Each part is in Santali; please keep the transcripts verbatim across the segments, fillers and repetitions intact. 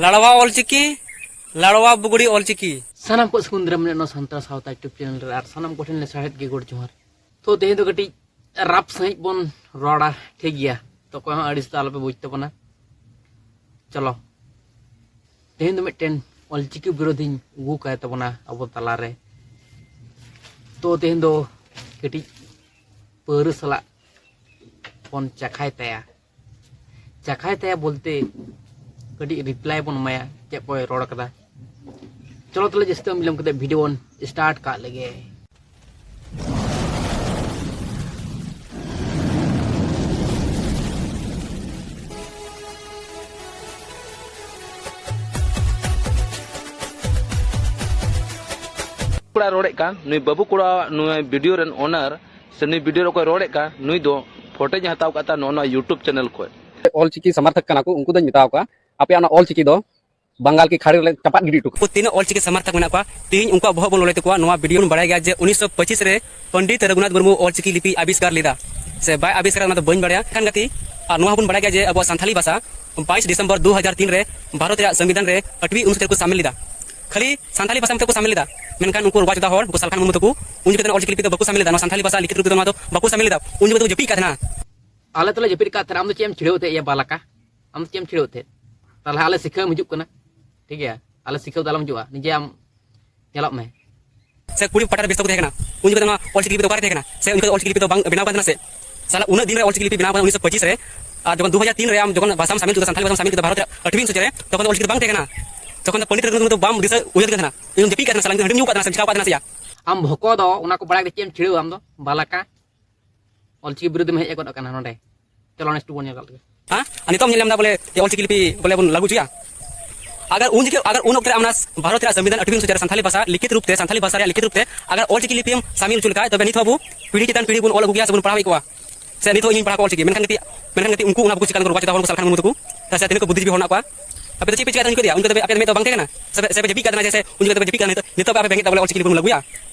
ᱞᱟᱲᱣᱟ ᱚᱞᱪᱤᱠᱤ, ᱞᱟᱲᱣᱟ ᱵᱩᱜᱲᱤ ᱚᱞᱪᱤᱠᱤ᱾ ᱥᱟᱱᱟᱢ ᱠᱚ ᱥᱟᱹᱜᱩᱱ ᱫᱟᱨᱟᱢ ᱢᱮᱱᱟᱜᱼᱟ ᱱᱚᱣᱟ ᱥᱟᱱᱛᱟᱲ ᱥᱟᱶᱛᱟ YouTube ᱪᱮᱱᱮᱞ ᱨᱮ, ᱟᱨ ᱥᱟᱱᱟᱢ ᱠᱚᱴᱷᱮᱱ ᱞᱮ ᱥᱟᱦᱮᱫ ᱜᱮ ᱜᱚᱰ ᱡᱚᱦᱟᱨ᱾ ᱛᱚ, ᱛᱮᱦᱮᱧ ᱫᱚ ᱠᱟᱹᱴᱤᱡ ᱨᱟᱯ ᱥᱟᱺᱦᱤᱡ ᱵᱚᱱ ᱨᱚᱲᱟ, ᱴᱷᱤᱠ ᱜᱮᱭᱟ? ᱛᱚ, ᱚᱠᱚᱭ ᱦᱚᱸ ᱟᱹᱲᱤᱥ ᱫᱚ ᱟᱞᱚᱯᱮ ᱵᱩᱡᱽ ᱛᱟᱵᱚᱱᱟ᱾ ᱪᱚᱞᱚ, ᱛᱮᱦᱮᱧ ᱫᱚ ᱢᱤᱫᱴᱮᱱ ᱚᱞᱪᱤᱠᱤ ᱵᱤᱨᱳᱫᱷᱤᱧ ᱟᱹᱜᱩ ᱠᱟᱭ ᱛᱟᱵᱚᱱᱟ ᱟᱵᱚ ᱛᱟᱞᱟᱨᱮ᱾ ᱛᱚ, ᱛᱮᱦᱮᱧ ᱫᱚ ᱠᱟᱹᱴᱤᱡ ᱯᱟᱹᱣᱨᱟᱹ ᱥᱟᱞᱟᱜ ᱵᱚᱱ ᱪᱟᱠᱷᱟᱭ ᱛᱟᱭᱟ᱾ ᱪᱟᱠᱷᱟᱭ ᱛᱟᱭᱟ ᱵᱚᱞᱛᱮ ᱠᱟᱹᱴᱤᱡ ᱨᱤᱯᱞᱟᱭ ᱵᱚᱱ ᱮᱢᱟᱭᱟ ᱪᱮᱫ ᱠᱚᱭ ᱨᱚᱲ ᱠᱟᱫᱟ᱾ ᱪᱚᱞᱚ ᱛᱟᱦᱞᱮ ᱡᱟᱹᱥᱛᱤ ᱵᱟᱝ ᱵᱤᱞᱚᱢ ᱠᱟᱛᱮ ᱵᱷᱤᱰᱤᱭᱳ ᱵᱚᱱ ᱥᱴᱟᱨᱴ ᱠᱟᱜ ᱞᱮᱜᱮ᱾ ᱠᱚᱲᱟ ᱨᱚᱲᱮᱫ ᱠᱟᱱ, ᱱᱩᱭ ᱵᱟᱹᱵᱩ ᱠᱚᱲᱟ, ᱱᱩᱭ ᱵᱷᱤᱰᱤᱭᱳ ᱨᱮᱱ ᱳᱱᱟᱨ ᱥᱮ ᱱᱩᱭ ᱵᱷᱤᱰᱤᱭᱳ ᱨᱮ ᱚᱠᱚᱭ ᱨᱚᱲᱮᱫ ᱠᱟᱱ, ᱱᱩᱭ ᱫᱚ ᱯᱷᱚᱴᱮᱡᱽ ᱮ ᱦᱟᱛᱟᱣ ᱠᱟᱫ ᱛᱟᱦᱮᱸ ᱱᱚᱜᱼᱚ ᱱᱚᱣᱟ YouTube ᱪᱮᱱᱮᱞ ᱠᱷᱚᱱ᱾ ᱚᱞᱪᱤᱠᱤ ᱥᱚᱢᱚᱨᱛᱷᱚᱠ ᱠᱟᱱᱟ ᱠᱚ, ᱩᱱᱠᱩ ᱫᱚᱧ ᱢᱮᱛᱟᱣ ᱠᱚᱣᱟ, ᱟᱯᱮᱭᱟᱜ ᱚᱱᱟ ᱚᱞᱪᱤᱠᱤ ᱫᱚ ᱵᱟᱝᱜᱟᱞ ᱠᱤ ᱠᱷᱟᱹᱲᱤ ᱨᱮ ᱪᱟᱯᱟᱫ ᱜᱤᱰᱤ ᱦᱚᱴᱚ ᱠᱟᱜᱼᱟ᱾ ᱛᱤᱱᱟᱹᱜ ᱚᱞᱪᱤᱠᱤ ᱥᱚᱢᱚᱨᱛᱷᱚᱠ ᱢᱮᱱᱟᱜ ᱠᱚᱣᱟ, ᱛᱮᱦᱮᱧ ᱩᱱᱠᱩᱣᱟᱜ ᱵᱚᱦᱚᱜ ᱵᱚᱱ ᱞᱚᱞᱚᱭ ᱛᱟᱠᱚᱣᱟ᱾ ᱱᱚᱣᱟ ᱵᱷᱤᱰᱤᱭᱳ ᱵᱚᱱ ᱵᱟᱲᱟᱭ ᱜᱮᱭᱟ ᱡᱮ ᱩᱱᱤᱥᱥᱚ ᱯᱚᱸᱪᱤᱥ ᱨᱮ ᱯᱚᱱᱰᱤᱛ ᱨᱚᱜᱷᱩᱱᱟᱛᱷ ᱢᱩᱨᱢᱩ ᱚᱞᱪᱤᱠᱤ ᱞᱤᱯᱤ ᱟᱵᱤᱥᱠᱟᱨ ᱞᱮᱫᱟ, ᱥᱮ ᱵᱟᱭ ᱟᱵᱤᱥᱠᱟᱨᱟ, ᱚᱱᱟ ᱫᱚ ᱵᱟᱹᱧ ᱵᱟᱲᱟᱭᱟ᱾ ᱠᱷᱟᱱ ᱜᱟᱛᱮ, ᱟᱨ ᱱᱚᱣᱟ ᱦᱚᱸᱵᱚᱱ ᱵᱟᱲᱟᱭ ᱜᱮᱭᱟ ᱡᱮ ᱟᱵᱚᱣᱟᱜ ᱥᱟᱱᱛᱷᱟᱞᱤ ᱵᱷᱟᱥᱟ ᱵᱟᱭᱤᱥ ᱰᱤᱥᱮᱢᱵᱚᱨ ᱫᱩ ᱦᱟᱡᱟᱨ ᱛᱤᱱ ᱨᱮ ᱵᱷᱟᱨᱚᱛ ᱨᱮᱭᱟᱜ ᱥᱚᱝᱵᱤᱫᱷᱟᱱ ᱨᱮ ᱟᱴᱷᱣᱤ ᱚᱱᱩᱥᱩᱪᱤ ᱨᱮᱠᱚ ᱥᱟᱢᱤᱞ ᱞᱮᱫᱟ᱾ ᱠᱷᱟᱹᱞᱤ ᱥᱟᱱᱛᱷᱟᱞᱤ ᱵᱷᱟᱥᱟ ᱢᱮᱱᱛᱮ ᱠᱚ ᱥᱟᱢᱤᱞ ᱞᱮᱫᱟ, ᱢᱮᱱᱠᱷᱟᱱ ᱩᱱᱠᱩ ᱨᱚᱲ ᱡᱩᱫᱟ ᱦᱚᱲ, ᱩᱱᱠᱩ ᱥᱟᱞᱠᱷᱟᱱ ᱢᱩᱨᱢᱩ ᱛᱟᱠᱚ, ᱩᱱ ᱡᱚᱠᱷᱚᱱ ᱫᱚ ᱚᱞᱪᱤᱠᱤ ᱞᱤᱯᱤ ᱫᱚ ᱵᱟᱠᱚ ᱥᱟᱢᱤᱞ ᱞᱮᱫᱟ, ᱱᱚᱣᱟ ᱥᱟᱱᱛᱷᱟᱞᱤ ᱵᱷᱟᱥᱟ ᱞᱤᱠᱷᱤᱛ ᱨᱩᱯ ᱨᱮᱫᱚ ᱱᱚᱣᱟ ᱫᱚ ᱵᱟᱠᱚ ᱥᱟᱢᱤᱞ ᱞᱮᱫᱟ, ᱩᱱ ᱡᱚᱠᱷᱚᱱ ᱫᱚ ᱡᱟᱹᱯᱤᱫ ᱠᱟᱜ ᱛᱟᱦᱮᱱᱟ᱾ ᱟᱞᱮ ᱫᱚᱞᱮ ᱡᱟᱹᱯᱤᱫ ᱠᱟᱜ ᱛᱟᱦᱮᱱᱟ, ᱟᱢ ᱫᱚ ᱪᱮᱫ ᱮᱢ ᱪᱷᱤᱲᱟᱹᱣ ᱛᱟᱦᱮᱸᱫ ᱭᱟ ᱵᱟᱞᱟᱠᱟ? ᱟᱢ ᱫᱚ ᱪᱮᱫ ᱮᱢ ᱪᱷᱤᱲᱟᱹᱣ ᱛᱟᱦᱮᱸᱫ? ᱛᱟᱦᱞᱮ ᱟᱞᱮ ᱥᱤᱠᱷᱟᱹᱣ ᱮᱢ ᱦᱤᱡᱩᱜ ᱠᱟᱱᱟ, ᱴᱷᱤᱠ ᱜᱮᱭᱟ? ᱟᱞᱮ ᱥᱤᱠᱷᱟᱹᱣ ᱫᱚ ᱟᱞᱚᱢ ᱦᱤᱡᱩᱜᱼᱟ, ᱱᱤᱡᱮ ᱟᱢ ᱧᱮᱞᱚᱜ ᱢᱮ᱾ ᱥᱮ ᱠᱩᱲᱤ ᱯᱟᱦᱴᱟ ᱨᱮ ᱵᱮᱥᱛᱚ ᱠᱚ ᱛᱟᱦᱮᱸ ᱠᱟᱱᱟ, ᱩᱱ ᱡᱚᱠᱷᱚᱱ ᱫᱚ ᱱᱚᱣᱟ ᱚᱞᱪᱤᱠᱤ ᱞᱤᱯᱤ ᱫᱚ ᱚᱠᱟᱨᱮ ᱛᱟᱦᱮᱸ ᱠᱟᱱᱟ? ᱥᱮ ᱩᱱ ᱡᱚᱠᱷᱚᱱ ᱫᱚ ᱚᱞᱪᱤᱠᱤ ᱞᱤᱯᱤ ᱫᱚ ᱵᱟᱝ ᱵᱮᱱᱟᱣ ᱠᱟᱱ ᱛᱟᱦᱮᱱᱟ ᱥᱮ? ᱥᱟᱞᱟ, ᱩᱱᱟᱹᱜ ᱫᱤᱱ ᱨᱮ ᱚᱞᱪᱤᱠᱤ ᱞᱤᱯᱤ ᱵᱮᱱᱟᱣ ᱠᱟᱱᱟ, ᱩᱱᱤᱥᱥᱚ ᱯᱚᱸᱪᱤᱥ ᱨᱮ, ᱟᱨ ᱡᱚᱠᱷᱚᱱ ᱫᱩ ᱦᱟᱡᱟᱨ ᱛᱤᱱ ᱨᱮ ᱟᱢ ᱡᱚᱠᱷᱚᱱ ᱵᱷᱟᱥᱟᱢ ᱥᱟᱢᱤᱞ ᱠᱮᱫᱟ, ᱥᱟᱱᱛᱟᱲᱤ ᱵᱷᱟᱥᱟᱢ ᱥᱟᱢᱤᱞ ᱠᱮᱫᱟ ᱵᱷᱟᱨᱚᱛ ᱨᱮᱭᱟᱜ ᱟᱴᱷᱣᱤ ᱚᱱᱩᱥᱩᱪᱤ ᱨᱮ, ᱛᱚᱠᱷᱚᱱ ᱫᱚ ᱚᱞᱪᱤᱠᱤ ᱫᱚ ᱵᱟᱝ ᱛᱟᱦᱮᱸ ᱠᱟᱱᱟ᱾ ᱛᱚᱠᱷᱚᱱ ᱫᱚ ᱯᱚᱱᱰᱤᱛ ᱨᱚᱜᱷᱩᱱᱟᱛᱷ ᱢᱩᱨᱢᱩ ᱫᱚ ᱵᱟᱢ ᱫᱤᱥᱟᱹ ᱩᱭᱦᱟᱹᱨ ᱠᱟᱱ ᱛᱟᱦᱮᱱᱟ, ᱤᱧ ᱡᱟᱹᱯᱤᱫ ᱠᱟᱱ ᱛᱟᱦᱮᱱᱟ, ᱥᱟᱞᱟ, ᱤᱧ ᱫᱚ ᱦᱤᱲᱤᱧ ᱠᱟᱫ ᱛᱟᱦᱮᱱᱟ, ᱥᱮᱢ ᱪᱟᱵᱟᱣ ᱠᱟᱫ ᱛᱟᱦᱮᱱᱟ ᱥᱮᱭᱟ? ᱟᱢ ᱵᱷᱚᱠᱚ ᱫᱚ ᱚᱱᱟ ᱠᱚ ᱵᱟᱲᱟᱭ ᱠᱟᱛᱮ ᱪᱮᱫ ᱮᱢ ᱪᱷᱤᱲᱟᱹᱣᱟ ᱟᱢ ᱫᱚ? ᱵᱟᱞᱟᱠᱟ᱾ ᱚᱞᱪᱤᱠᱤ ᱵᱤᱨᱩᱫᱷ ᱮᱢ ᱦᱮᱡ ᱜᱚᱫ ᱟᱠᱟᱱᱟ ᱱᱚᱰᱮ᱾ ᱪᱚᱞᱚ, next ᱵᱚᱱ ᱧᱮᱞ ᱠᱟᱜ ᱞᱮᱜᱮ᱾ ᱦᱮᱸ? ᱟᱨ ᱱᱤᱛᱚᱜ ᱮᱢ ᱧᱮᱞ ᱧᱟᱢ ᱮᱫᱟ ᱵᱚᱞᱮ ᱡᱮ ᱚᱞᱪᱤᱠᱤ ᱞᱤᱯᱤ ᱵᱚᱞᱮ ᱵᱚᱱ ᱞᱟᱹᱜᱩ ᱦᱚᱪᱚᱭᱟ? ᱟᱜᱟᱨ ᱩᱱ ᱡᱚᱠᱷᱮᱡ, ᱟᱜᱟᱨ ᱩᱱ ᱚᱠᱛᱮ ᱨᱮ ᱟᱢ ᱚᱱᱟ ᱵᱷᱟᱨᱚᱛ ᱨᱮᱭᱟᱜ ᱥᱚᱝᱵᱤᱫᱷᱟᱱ ᱟᱴᱷᱣᱤ ᱚᱱᱩᱥᱩᱪᱤ ᱨᱮ ᱥᱟᱱᱛᱷᱟᱞᱤ ᱵᱷᱟᱥᱟ ᱞᱤᱠᱷᱤᱛ ᱨᱩᱯ ᱛᱮ, ᱥᱟᱱᱛᱷᱟᱞᱤ ᱵᱷᱟᱥᱟ ᱨᱮᱭᱟᱜ ᱞᱤᱠᱷᱤᱛ ᱨᱩᱯ ᱛᱮ ᱟᱜᱟᱨ ᱚᱞᱪᱤᱠᱤ ᱞᱤᱯᱤᱢ ᱥᱟᱢᱤᱞ ᱦᱚᱪᱚ ᱞᱮᱠᱷᱟᱡ, ᱛᱚᱵᱮ ᱱᱤᱛ ᱦᱚᱸ ᱟᱵᱚ ᱯᱤᱲᱦᱤ ᱪᱮᱛᱟᱱ ᱯᱤᱲᱦᱤ ᱵᱚᱱ ᱚᱞ ᱟᱹᱜᱩ ᱠᱮᱭᱟ ᱥᱮ ᱵᱚᱱ ᱯᱟᱲᱦᱟᱣ ᱠᱮ ᱠᱚᱣᱟ᱾ ᱥᱮ ᱱᱤᱛ ᱦᱚᱸ ᱤᱧ ᱯᱟᱲᱦᱟᱣ ᱠᱚᱣᱟ ᱚᱞᱪᱤᱠᱤ, ᱢᱮᱱᱠᱷᱟᱱ ᱜᱟᱛᱮ, ᱢᱮᱱᱠᱷᱟᱱ ᱜᱟᱛᱮ ᱩᱱᱠᱩ ᱚᱱᱟ ᱵᱟᱠᱚ ᱪᱤᱠᱟ ᱞᱮᱱᱟ, ᱨᱚᱲ ᱪᱮᱫᱟᱜ ᱦᱚᱲ ᱠᱚ ᱥᱟᱞᱠᱷᱟᱱ ᱢᱩᱨᱢᱩ ᱛᱟᱠᱚ, ᱥᱮ ᱛᱤᱱᱟᱹᱜ ᱠᱚ ᱵᱩᱫᱽᱫᱷᱤᱡᱤᱵᱤ ᱦᱚᱲ ᱢᱮᱱᱟᱜ ᱠᱚᱣᱟ, ᱛᱟᱦᱞᱮ ᱥᱮ ᱛᱤᱱᱟᱹᱜ ᱠᱚ ᱵᱩᱫᱽᱫᱷᱤᱡᱤᱵᱤ ᱦᱚᱲ ᱢᱮᱱᱟᱜ ᱠᱚᱣᱟ, ᱥᱮ ᱟᱯᱮ ᱫᱚ ᱪᱮᱫ ᱯᱮ ᱪᱤᱠᱟᱹ ᱠᱟᱫᱟ? ᱩᱱ ᱡᱚᱠᱷᱚᱱ ᱫᱚ ᱟᱯᱮᱭᱟᱜ ᱢᱮᱫ ᱫᱚ ᱵᱟᱝ ᱛᱟᱦᱮᱸ ᱠᱟᱱᱟ, ᱥᱮ ᱟᱯᱮ ᱡᱟᱹᱯᱤᱫ ᱠᱟᱜ ᱛᱟᱦᱮᱱᱟ ᱡᱮ ᱥᱮ ᱩᱱ ᱡᱚᱠᱷᱚᱱ ᱫᱚ ᱟᱯᱮ ᱡᱟᱹᱯᱤᱫ ᱠᱟᱜ ᱛᱟᱦᱮᱱᱟ, ᱱᱤᱛᱚᱜ ᱟᱯᱮ ᱵᱮᱸᱜᱮᱫ ᱫᱟ ᱵᱚᱞᱮ ᱚᱞᱪᱤᱠᱤ ᱞᱤᱯᱤ ᱵᱚᱱ ᱞᱟᱹᱜᱩᱭᱟ?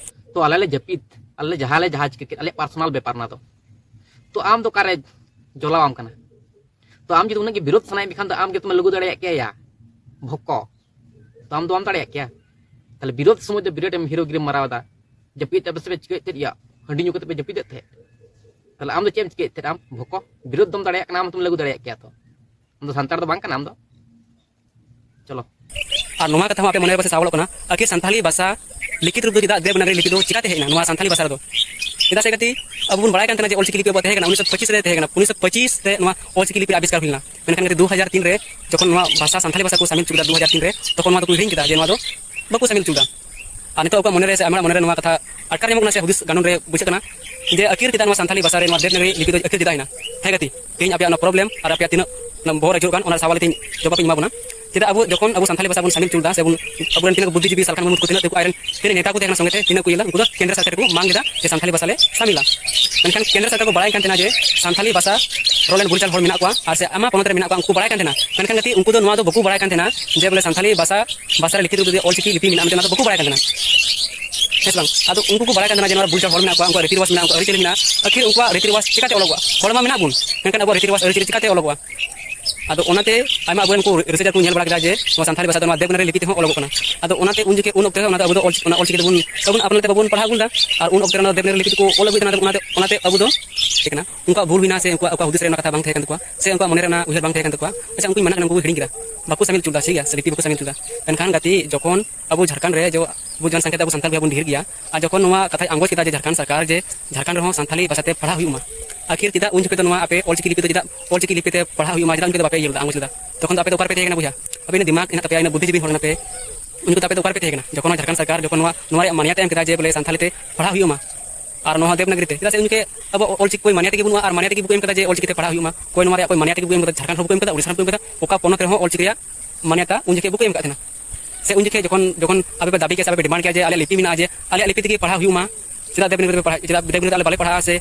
ᱛᱚ ᱟᱞᱮ ᱞᱮ ᱡᱟᱹᱯᱤᱫ, ᱟᱞᱮ ᱞᱮ ᱡᱟᱦᱟᱸ ᱞᱮ ᱡᱟᱦᱟᱸ ᱪᱤᱠᱟᱹ ᱠᱮᱫ, ᱟᱞᱮᱭᱟᱜ ᱯᱟᱨᱥᱚᱱᱟᱞ ᱵᱮᱯᱟᱨ ᱚᱱᱟ ᱫᱚ᱾ ᱛᱚ ᱟᱢ ᱫᱚ ᱚᱠᱟᱨᱮ ᱡᱚᱞᱟᱣᱟᱢ ᱠᱟᱱᱟ? ᱛᱚ ᱟᱢ ᱡᱩᱫᱤ ᱩᱱᱟᱹᱜ ᱜᱮ ᱵᱤᱨᱳᱫᱷ ᱥᱟᱱᱟᱭᱮᱫ ᱢᱮᱠᱷᱟᱱ ᱫᱚ ᱟᱢ ᱜᱮ ᱛᱚᱢᱮ ᱞᱟᱹᱜᱩ ᱫᱟᱲᱮᱭᱟᱜ ᱠᱮᱭᱟ ᱭᱟ᱾ ᱵᱷᱚᱠᱚ᱾ ᱛᱚ ᱟᱢ ᱫᱚ ᱵᱟᱢ ᱫᱟᱲᱮᱭᱟᱜ ᱠᱮᱭᱟ? ᱛᱟᱦᱞᱮ ᱵᱤᱨᱳᱫᱷ ᱥᱚᱢᱚᱭ ᱫᱚ ᱵᱤᱨᱟᱴ ᱮᱢ ᱦᱤᱨᱳ ᱜᱤᱨᱤᱢ ᱢᱟᱨᱟᱣ ᱮᱫᱟ᱾ ᱡᱟᱹᱯᱤᱫ ᱛᱮ ᱵᱮᱥ ᱯᱮ ᱪᱤᱠᱟᱹᱭᱮᱫ ᱛᱟᱦᱮᱸᱫ ᱭᱟ? ᱦᱟᱺᱰᱤ ᱧᱩ ᱠᱟᱛᱮ ᱯᱮ ᱡᱟᱹᱯᱤᱫᱮᱫ ᱛᱟᱦᱮᱸᱫ᱾ ᱛᱟᱦᱞᱮ ᱟᱢ ᱫᱚ ᱪᱮᱫ ᱮᱢ ᱪᱤᱠᱟᱹᱭᱮᱫ ᱛᱟᱦᱮᱸᱫ? ᱟᱢ ᱵᱷᱚᱠᱚ, ᱵᱤᱨᱳᱫᱷ ᱫᱚᱢ ᱫᱟᱲᱮᱭᱟᱜ ᱠᱟᱱᱟ, ᱟᱢ ᱦᱚᱸᱛᱚᱢ ᱞᱟᱹᱜᱩ ᱫᱟᱲᱮᱭᱟᱜ ᱠᱮᱭᱟ ᱛᱚ᱾ ᱟᱢ ᱫᱚ ᱥᱟᱱᱛᱟᱲ ᱫᱚ ᱵᱟᱝ ᱠᱟᱱᱟ ᱟᱢ ᱫᱚ᱾ ᱪᱚᱞᱚ᱾ ᱟᱨ ᱱᱚᱣᱟ ᱠᱟᱛᱷᱟ ᱦᱚᱸ ᱟᱯᱮ ᱢᱚᱱᱮ ᱨᱮ ᱯᱟᱥᱮ ᱥᱟᱣᱟᱞᱚᱜ ᱠᱟᱱᱟ, ᱟᱹᱠᱷᱤᱨ ᱥᱟᱱᱛᱟᱞᱤ ᱵᱷᱟᱥᱟ ᱞᱤᱠᱷᱤᱛ ᱨᱩᱯ ᱫᱚ ᱪᱮᱫᱟᱜ ᱫᱮᱵᱽᱱᱟᱜᱚᱨᱤ ᱞᱤᱯᱤ ᱫᱚ ᱪᱤᱠᱟᱹᱛᱮ ᱦᱮᱡ ᱮᱱᱟ ᱱᱚᱣᱟ ᱥᱟᱱᱛᱟᱞᱤ ᱵᱷᱟᱥᱟ ᱨᱮᱫᱚ? ᱪᱮᱫᱟᱜ ᱥᱮ ᱜᱟᱛᱮ, ᱟᱵᱚ ᱵᱚᱱ ᱵᱟᱲᱟᱭ ᱠᱟᱱ ᱛᱟᱦᱮᱱᱟ ᱡᱮ ᱚᱞᱪᱤᱠᱤ ᱞᱤᱯᱤ ᱟᱵᱚᱣᱟᱜ ᱛᱟᱦᱮᱸ ᱠᱟᱱᱟ, ᱩᱱᱤᱥᱥᱚ ᱯᱚᱸᱪᱤᱥ ᱨᱮ ᱛᱟᱦᱮᱸ ᱠᱟᱱᱟ, ᱩᱱᱤᱥᱥᱚ ᱯᱚᱸᱪᱤᱥ ᱨᱮ ᱱᱚᱣᱟ ᱚᱞᱪᱤᱠᱤ ᱞᱤᱯᱤ ᱟᱵᱤᱥᱠᱟᱨ ᱦᱩᱭ ᱞᱮᱱᱟ᱾ ᱢᱮᱱᱠᱷᱟᱱ ᱜᱟᱛᱮ, ᱫᱩ ᱦᱟᱡᱟᱨ ᱛᱤᱱ ᱨᱮ ᱡᱚᱠᱷᱚᱱ ᱱᱚᱣᱟ ᱵᱷᱟᱥᱟ, ᱥᱟᱱᱛᱟᱞᱤ ᱵᱷᱟᱥᱟ ᱠᱚ ᱥᱟᱢᱤᱞ ᱦᱚᱪᱚ ᱠᱮᱫᱟ ᱫᱩ ᱦᱟᱡᱟᱨ ᱛᱤᱱ ᱨᱮ, ᱛᱚᱠᱷᱚᱱ ᱱᱚᱣᱟ ᱫᱚᱠᱚ ᱦᱤᱲᱤᱧ ᱠᱮᱫᱟ ᱡᱮ ᱱᱚᱣᱟ ᱫᱚ ᱵᱟᱠᱚ ᱥᱟᱢᱤᱞ ᱦᱚᱪᱚ ᱠᱮᱫᱟ᱾ ᱟᱨ ᱱᱤᱛᱚᱜ ᱟᱠᱚᱣᱟᱜ ᱢᱚᱱᱮ ᱨᱮ ᱥᱮ ᱟᱭᱢᱟ ᱦᱚᱲᱟᱜ ᱢᱚᱱᱮ ᱨᱮ ᱱᱚᱣᱟ ᱠᱟᱛᱷᱟ ᱟᱴᱠᱟᱨ ᱧᱟᱢᱚᱜ ᱠᱟᱱᱟ ᱥᱮ ᱦᱩᱫᱤᱥ ᱜᱟᱱᱚᱱ ᱨᱮ ᱵᱩᱡᱷᱟᱹᱜ ᱠᱟᱱᱟ ᱡᱮ ᱟᱹᱠᱷᱤᱨ ᱪᱮᱫᱟᱜ ᱱᱚᱣᱟ ᱥᱟᱱᱛᱟᱞᱤ ᱵᱷᱟᱥᱟ ᱨᱮ ᱱᱚᱣᱟ ᱫᱮᱵᱽᱱᱟᱜᱚᱨᱤ ᱞᱤᱯᱤ ᱫᱚ ᱟᱹᱠᱷᱤᱨ ᱪᱮᱫᱟᱜ ᱮᱱᱟ? ᱦᱮᱸ ᱜᱟᱛᱮ, ᱛᱮᱦᱮᱧ ᱟᱯᱮᱭᱟᱜ ᱚᱱᱟ problem ᱟᱨ ᱟᱯᱮᱭᱟᱜ ᱛᱤᱱᱟᱹᱜ ᱚᱱᱟ ᱵᱚᱦᱚᱜ ᱨᱮ ᱟᱹᱪᱩᱨᱚᱜ ᱠᱟᱱ, ᱚᱱᱟ ᱥᱟᱣᱟᱞ ᱛᱮᱦᱮᱧ ᱡᱚᱵᱟᱵ ᱤᱧ ᱮᱢᱟ ᱵᱚᱱᱟ᱾ ᱪᱮᱫᱟᱜ ᱟᱵᱚ ᱡᱚᱠᱷᱚᱱ ᱟᱵᱚ ᱥᱟᱱᱛᱟᱞᱤ ᱵᱷᱟᱥᱟ ᱵᱚᱱ ᱥᱟᱢᱤᱞ ᱦᱚᱪᱚ ᱞᱮᱫᱟ ᱥᱮ ᱵᱚᱱ, ᱟᱵᱚᱨᱮᱱ ᱛᱤᱱᱟᱹᱜ ᱵᱩᱫᱽᱫᱷᱤᱡᱤᱵᱤ ᱥᱟᱞᱠᱷᱟᱱ ᱢᱩᱨᱢᱩ ᱛᱟᱠᱚ ᱛᱤᱱᱟᱹᱜ ᱛᱮᱠᱚ ᱟᱡᱨᱮᱱ ᱛᱤᱱᱟᱹᱜ ᱱᱮᱛᱟ ᱠᱚ ᱛᱟᱦᱮᱸ ᱠᱟᱱᱟ ᱥᱚᱸᱜᱮ ᱛᱮ, ᱛᱤᱱᱟᱹᱜ ᱠᱚ ᱤᱭᱟᱹ ᱞᱮᱫᱟ, ᱩᱱᱠᱩ ᱫᱚ ᱠᱮᱱᱫᱨᱚ ᱥᱚᱨᱠᱟᱨ ᱠᱚ ᱢᱟᱝ ᱞᱮᱫᱟ ᱡᱮ ᱥᱟᱱᱛᱟᱞᱤ ᱵᱷᱟᱥᱟ ᱞᱮ ᱥᱟᱢᱤᱞᱟ᱾ ᱢᱮᱱᱠᱷᱟᱱ ᱠᱮᱱᱫᱨᱚ ᱥᱚᱨᱠᱟᱨ ᱠᱚ ᱵᱟᱲᱟᱭ ᱠᱟᱱ ᱛᱟᱦᱮᱱᱟ ᱡᱮ ᱥᱟᱱᱛᱟᱞᱤ ᱵᱷᱟᱥᱟ ᱨᱚᱲ ᱨᱮᱱ ᱵᱩᱲᱤ ᱪᱟᱞ ᱦᱚᱲ ᱢᱮᱱᱟᱜ ᱠᱚᱣᱟ ᱟᱨ ᱥᱮ ᱟᱭᱢᱟ ᱯᱚᱱᱚᱛ ᱨᱮ ᱢᱮᱱᱟᱜ ᱠᱚᱣᱟ, ᱩᱱᱠᱩ ᱵᱟᱲᱟᱭ ᱠᱟᱱ ᱛᱟᱦᱮᱱᱟ᱾ ᱢᱮᱱᱠᱷᱟᱱ ᱜᱟᱛᱮ, ᱩᱱᱠᱩ ᱫᱚ ᱱᱚᱣᱟ ᱫᱚ ᱵᱟᱠᱚ ᱵᱟᱲᱟᱭ ᱠᱟᱱ ᱛᱟᱦᱮᱱᱟ ᱡᱮ ᱵᱚᱞᱮ ᱥᱟᱱᱛᱟᱞᱤ ᱵᱷᱟᱥᱟ, ᱵᱷᱟᱥᱟ ᱨᱮ ᱞᱤᱠᱷᱤᱛ ᱨᱩᱯ ᱨᱮ ᱚᱞ ᱪᱤᱠᱤ ᱞᱤᱯᱤ ᱢᱮᱱᱟᱜᱼᱟ ᱢᱮᱱᱛᱮ ᱚᱱᱟ ᱫᱚ ᱵᱟᱠᱚ ᱵᱟᱲᱟᱭ ᱠᱟᱱ ᱛᱟᱦᱮᱱᱟ᱾ ᱦᱮᱸ ᱥᱮ ᱵᱟᱝ? ᱟᱫᱚ ᱩᱱᱠᱩ ᱠᱚ ᱵᱟᱲᱟᱭ ᱠᱟᱱ ᱛᱟᱦᱮᱱᱟ ᱡᱮ ᱱᱚᱣᱟ ᱨᱮ ᱵᱩᱲᱤ ᱪᱟᱞ ᱦᱚᱲ ᱢᱮᱱᱟᱜ ᱠᱚᱣᱟ, ᱩᱱᱠᱩᱣᱟᱜ ᱨᱤᱛᱤ ᱨᱮᱣᱟᱡᱽ ᱢᱮᱱᱟᱜᱼᱟ, ᱩᱱᱠᱩᱣᱟᱜ ᱟᱹᱨᱤᱪᱟᱹᱞᱤ ᱢᱮᱱᱟᱜᱼᱟ᱾ ᱟᱹᱠᱷᱤᱨ ᱩᱱᱠᱩᱣᱟᱜ ᱨᱤᱛᱤ ᱨᱮᱣᱟᱡᱽ ᱪᱤᱠᱟᱹᱛᱮ ᱚᱞᱚᱜᱚᱜᱼᱟ? ᱦᱚᱲ ᱢᱟ ᱢᱮᱱᱟᱜ ᱵᱚᱱ, ᱢᱮᱱᱠᱷᱟᱱ ᱟᱵᱚᱣᱟᱜ ᱨᱤᱛᱤ ᱨᱮᱣᱟᱡᱽ ᱟᱹᱨᱤᱪᱟᱹᱞᱤ ᱪᱤᱠᱟᱹᱛᱮ ᱚᱞᱚᱜᱚᱜᱼᱟ? ᱟᱫᱚ ᱚᱱᱟᱛᱮ ᱟᱭᱢᱟ ᱟᱵᱚᱨᱮᱱ ᱠᱚ researcher ᱠᱚ ᱧᱮᱞ ᱵᱟᱲᱟ ᱠᱮᱫᱟ ᱡᱮ ᱱᱚᱣᱟ ᱥᱟᱱᱛᱟᱲᱤ ᱵᱷᱟᱥᱟ ᱫᱚ ᱱᱚᱣᱟ ᱫᱮᱵᱽᱱᱟᱜᱚᱨᱤ ᱞᱤᱯᱤ ᱛᱮᱦᱚᱸ ᱚᱞᱚᱜᱚᱜ ᱠᱟᱱᱟ᱾ ᱟᱫᱚ ᱚᱱᱟᱛᱮ ᱩᱱ ᱡᱚᱠᱷᱮᱡ, ᱩᱱ ᱚᱠᱛᱮ ᱨᱮ ᱚᱱᱟ ᱫᱚ ᱟᱵᱚ ᱫᱚ ᱚᱞ, ᱚᱱᱟ ᱚᱞ ᱪᱤᱠᱤ ᱫᱚᱵᱚᱱ, ᱵᱟᱵᱚᱱ, ᱟᱯᱱᱟᱨ ᱛᱮ ᱵᱟᱵᱚᱱ ᱯᱟᱲᱦᱟᱣ ᱟᱹᱜᱩ ᱞᱮᱫᱟ᱾ ᱟᱨ ᱩᱱ ᱚᱠᱛᱮ ᱨᱮ ᱚᱱᱟ ᱫᱮᱵᱽᱱᱟᱜᱚᱨᱤ ᱞᱤᱯᱤ ᱛᱮᱠᱚ ᱚᱞ ᱟᱹᱜᱩᱭᱮᱫ ᱛᱟᱦᱮᱱᱟ, ᱚᱱᱟᱛᱮ, ᱚᱱᱟᱛᱮ ᱟᱵᱚ ᱫᱚ ᱪᱮᱫ ᱠᱟᱱᱟ, ᱩᱱᱠᱩᱣᱟᱜ ᱵᱷᱩᱞ ᱦᱩᱭᱱᱟ ᱥᱮ ᱩᱱᱠᱩᱣᱟᱜ, ᱟᱠᱚᱣᱟᱜ ᱦᱩᱫᱤᱥ ᱨᱮ ᱚᱱᱟ ᱠᱟᱛᱷᱟ ᱵᱟᱝ ᱛᱟᱦᱮᱸ ᱠᱟᱱ ᱛᱟᱠᱚᱣᱟ ᱥᱮ ᱩᱱᱠᱩᱣᱟᱜ ᱢᱚᱱᱮ ᱨᱮ ᱚᱱᱟ ᱩᱭᱦᱟᱹᱨ ᱵᱟᱝ ᱛᱟᱦᱮᱸ ᱠᱟᱱ ᱛᱟᱠᱚᱣᱟ᱾ ᱟᱪᱪᱷᱟ, ᱩᱱᱠᱩᱧ ᱢᱟᱱᱟ ᱠᱟᱱᱟ, ᱩᱱᱠᱩ ᱠᱚ ᱦᱤᱲᱤᱧ ᱠᱮᱫᱟ, ᱵᱟᱠᱚ ᱥᱟᱢᱤᱞ ᱦᱚᱪᱚ ᱞᱮᱫᱟ, ᱴᱷᱤᱠ ᱜᱮᱭᱟ, ᱥᱮ ᱞᱤᱯᱤ ᱵᱟᱠᱚ ᱥᱟᱢᱤᱞ ᱦᱚᱪᱚ ᱞᱮᱫᱟ᱾ ᱢᱮᱱᱠᱷᱟᱱ ᱜᱟᱛᱮ, ᱡᱚᱠᱷᱚᱱ ᱟᱵᱚ ᱡᱷᱟᱲᱠᱷᱚᱸᱰ ᱨᱮ ᱡᱚ-, ᱟᱵᱚ ᱡᱚᱱᱥᱚᱝᱠᱷᱟ ᱛᱮ ᱟᱵᱚ ᱥᱟᱱᱛᱟᱲ ᱵᱚᱭᱦᱟ ᱵᱚᱱ ᱰᱷᱮᱨ ᱜᱮᱭᱟ, ᱟᱨ ᱡᱚᱠᱷᱚᱱ ᱱᱚᱣᱟ ᱠᱟᱛᱷᱟᱭ ᱟᱸᱜᱚᱪ ᱠᱮᱫᱟ ᱡᱮ ᱡᱷᱟᱲᱠᱷᱚᱸᱰ ᱥᱚᱨᱠᱟᱨ ᱡᱮ ᱡᱷᱟᱲᱠᱷᱚᱸᱰ ᱨᱮᱦᱚᱸ ᱥᱟᱱᱛᱟᱞᱤ ᱵᱷᱟᱥᱟ ᱛᱮ ᱯᱟᱲᱦᱟᱣ ᱦᱩᱭᱩᱜ ᱢᱟ, ᱟᱹᱠᱷᱤᱨ ᱪᱮᱫᱟᱜ ᱩᱱ ᱡᱚᱠᱷᱮᱡ ᱫᱚ ᱱᱚᱣᱟ ᱟᱯᱮ ᱚᱞᱪᱤᱠᱤ ᱞᱤᱯᱤ ᱛᱮ ᱪᱮᱫᱟᱜ, ᱚᱞᱪᱤᱠᱤ ᱞᱤᱯᱤ ᱛᱮ ᱯᱟᱲᱦᱟᱣ ᱦᱩᱭᱩᱜ ᱢᱟ, ᱪᱮᱫᱟᱜ ᱩᱱ ᱡᱚᱠᱷᱮᱡ ᱫᱚ ᱵᱟᱯᱮ ᱤᱭᱟᱹ ᱞᱮᱫᱟ, ᱟᱸᱜᱚᱪ ᱞᱮᱫᱟ? ᱛᱚᱠᱷᱚᱱ ᱫᱚ ᱟᱯᱮ ᱫᱚ ᱚᱠᱟ ᱨᱮᱯᱮ ᱛᱟᱦᱮᱸ ᱠᱟᱱᱟ ᱵᱚᱭᱦᱟ? ᱟᱯᱮ ᱤᱱᱟᱹ ᱫᱤᱢᱟᱜᱽ ᱦᱮᱱᱟᱜ ᱛᱟᱯᱮᱭᱟ, ᱤᱱᱟᱹ ᱵᱩᱫᱽᱫᱷᱤᱡᱤᱵᱤ ᱦᱚᱲ ᱠᱟᱱᱟ ᱯᱮ᱾ ᱩᱱ ᱡᱚᱠᱷᱮᱡ ᱫᱚ ᱟᱯᱮ ᱫᱚ ᱚᱠᱟ ᱨᱮᱯᱮ ᱛᱟᱦᱮᱸ ᱠᱟᱱᱟ? ᱡᱚᱠᱷᱚᱱ ᱱᱚᱣᱟ ᱡᱷᱟᱲᱠᱷᱚᱸᱰ ᱥᱚᱨᱠᱟᱨ, ᱡᱚᱠᱷᱚᱱ ᱱᱚᱣᱟ, ᱱᱚᱣᱟ ᱨᱮᱭᱟᱜ ᱢᱟᱱᱭᱟᱛᱟ ᱮᱢ ᱠᱮᱫᱟ ᱡᱮ ᱵᱚᱞᱮ ᱥᱟᱱᱛᱟᱞᱤ ᱛᱮ ᱯᱟᱲᱦᱟᱣ ᱦᱩᱭᱩᱜ ᱢᱟ, ᱟᱨ ᱱᱚᱣᱟ ᱦᱚᱸ ᱫᱮᱵᱽᱱᱟᱜᱚᱨᱤ ᱛᱮ, ᱪᱮᱫᱟᱜ ᱥᱮ ᱩᱱ ᱡᱚᱠᱷᱮᱡ ᱟᱵᱚ ᱚᱞᱪᱤᱠᱤ ᱠᱚ ᱢᱟᱱᱭᱟᱛᱟ ᱜᱮ ᱵᱟᱹᱱᱩᱜᱼᱟ, ᱟᱨ ᱢᱟᱱᱭᱟᱛᱟ ᱜᱮ ᱵᱟᱠᱚ ᱮᱢ ᱠᱟᱫᱟ ᱡᱮ ᱚᱞᱪᱤᱠᱤ ᱛᱮ ᱯᱟᱲᱦᱟᱣ ᱦᱩᱭᱩᱜ ᱢᱟ᱾ ᱚᱠᱚᱭ ᱱᱚᱣᱟ ᱨᱮᱭᱟᱜ ᱚᱠᱚᱭ ᱢᱟᱱᱭᱟᱛᱟ ᱜᱮ ᱵᱟᱠᱚ ᱮᱢ ᱠᱟᱫᱟ, ᱡᱷᱟᱲᱠᱷᱚᱸᱰ ᱦᱚᱸ ᱵᱟᱠᱚ ᱮᱢ ᱠᱟᱫᱟ, ᱩᱲᱤᱥᱥᱟ ᱦᱚᱸ ᱵᱟᱠᱚ ᱮᱢ ᱠᱟᱫᱟ, ᱚᱠᱟ ᱯᱚᱱᱚᱛ ᱨᱮᱦᱚᱸ ᱚᱞᱪᱤᱠᱤ ᱨᱮᱭᱟᱜ ᱢᱟᱱᱭᱟᱛᱟ ᱩᱱ ᱡᱚᱠᱷᱮᱡ ᱵᱟᱠᱚ ᱮᱢ ᱠᱟᱫ ᱛᱟᱦᱮᱱᱟ᱾ ᱥᱮ ᱩᱱ ᱡᱚᱠᱷᱮᱡ ᱡᱚᱠᱷᱚᱱ, ᱡᱚᱠᱷᱚᱱ ᱟᱯᱮ ᱯᱮ ᱫᱟᱹᱵᱤ ᱠᱮᱫᱟ ᱥᱮ ᱟᱯᱮ ᱯᱮ demand ᱠᱮᱫᱟ ᱡᱮ ᱟᱞᱮᱭᱟᱜ ᱞᱤᱯᱤ ᱢᱮᱱᱟᱜᱼᱟ, ᱡᱮ ᱟᱞᱮᱭᱟᱜ ᱞᱤᱯᱤ ᱛᱮᱜᱮ ᱯᱟᱲᱦᱟᱣ ᱦᱩᱭᱩᱜ ᱢᱟ, ᱪᱮᱫᱟᱜ ᱫᱮᱵᱽᱱᱟᱜᱚᱨᱤ ᱛᱮ ᱯᱟᱲᱦᱟᱣ, ᱪᱮᱫᱟᱜ ᱫᱮᱵᱽᱱᱟᱜᱚᱨᱤ ᱛᱮ ᱟᱞᱮ ᱵᱟᱞᱮ ᱯᱟᱲᱦᱟᱜᱼᱟ? ᱥᱮ